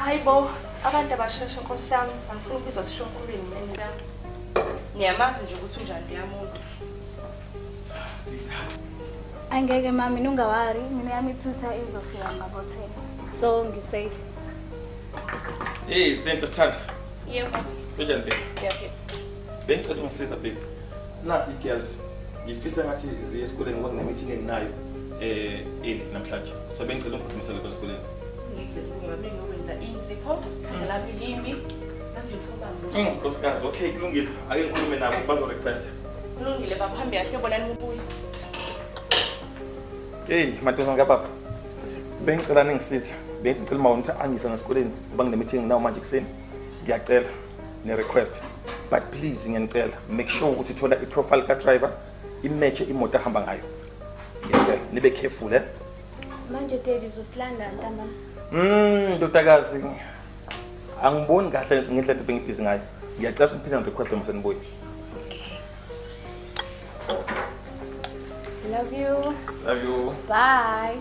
Hayibo, abantu abasheshe Nkosi yami, angifuni ukubizwa sishonkulweni mina. Ngiyamazi nje ukuthi unjani loya muntu. Angeke mami, nungawari, mina yami ithutha izofika ngabo 10. So ngisafe. Hey, Senhle sithanda. Yebo. Kunjani baby? Ngiyaphila. Bengicela ungisiza baby. Nazi girls. Ngifisa ngathi ziye esikoleni ngoba ngine-meeting enginayo early namhlanje. So bengicela ungiphumisele lapha esikoleni. Ngize ngokwenza insipho, lami limbi. Manje uphuma nglo. Nkosikazi, okay, kulungile. Ake ngikhulume nabo bazo request. Kulungile baphambi kahle bonani ubuye. Hey, madodana kababa. Bengicela ningisize. Bengithi ngicela uma ukuthi angise ngesikoleni ngoba ngine-meeting nawo manje ekuseni. Ngiyacela ne-request. But please ngiyanicela, make sure ukuthi uthola i-profile ka-driver imatche imoto ahamba ngayo. Ngiyacela nibe careful eh. Manje daddy uzosilanda ntambama. Ndodakazi, angiboni kahle ngendlela ebengibhizi ngayo. Ngiyacela ukuthi niphinde ngirequest uma senibuya. Okay. Love you. Love you. Bye.